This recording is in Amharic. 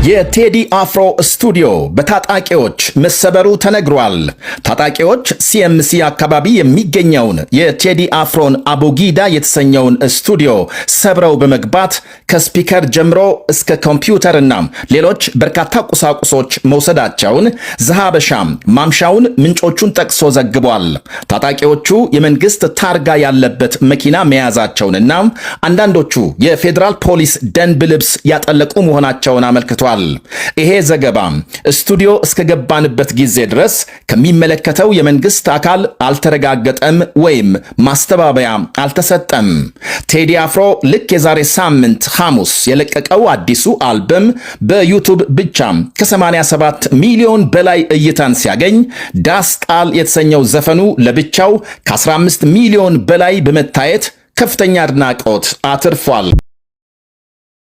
የቴዲ አፍሮ ስቱዲዮ በታጣቂዎች መሰበሩ ተነግሯል። ታጣቂዎች ሲኤምሲ አካባቢ የሚገኘውን የቴዲ አፍሮን አቡጊዳ የተሰኘውን ስቱዲዮ ሰብረው በመግባት ከ speaker ጀምሮ እስከ ኮምፒውተርና ሌሎች በርካታ ቁሳቁሶች መውሰዳቸውን ዘሀበሻም ማምሻውን ምንጮቹን ጠቅሶ ዘግቧል። ታጣቂዎቹ የመንግስት ታርጋ ያለበት መኪና መያዛቸውንና አንዳንዶቹ የፌዴራል ፖሊስ ደንብ ልብስ ያጠለቁ መሆናቸውን አመልክቷል። ይሄ ዘገባ ስቱዲዮ እስከገባንበት ጊዜ ድረስ ከሚመለከተው የመንግስት አካል አልተረጋገጠም ወይም ማስተባበያ አልተሰጠም። ቴዲ አፍሮ ልክ የዛሬ ሳምንት ሐሙስ የለቀቀው አዲሱ አልበም በ YouTube ብቻ ከ87 ሚሊዮን በላይ እይታን ሲያገኝ፣ ዳስ ጣል የተሰኘው ዘፈኑ ለብቻው ከ15 ሚሊዮን በላይ በመታየት ከፍተኛ አድናቆት አትርፏል።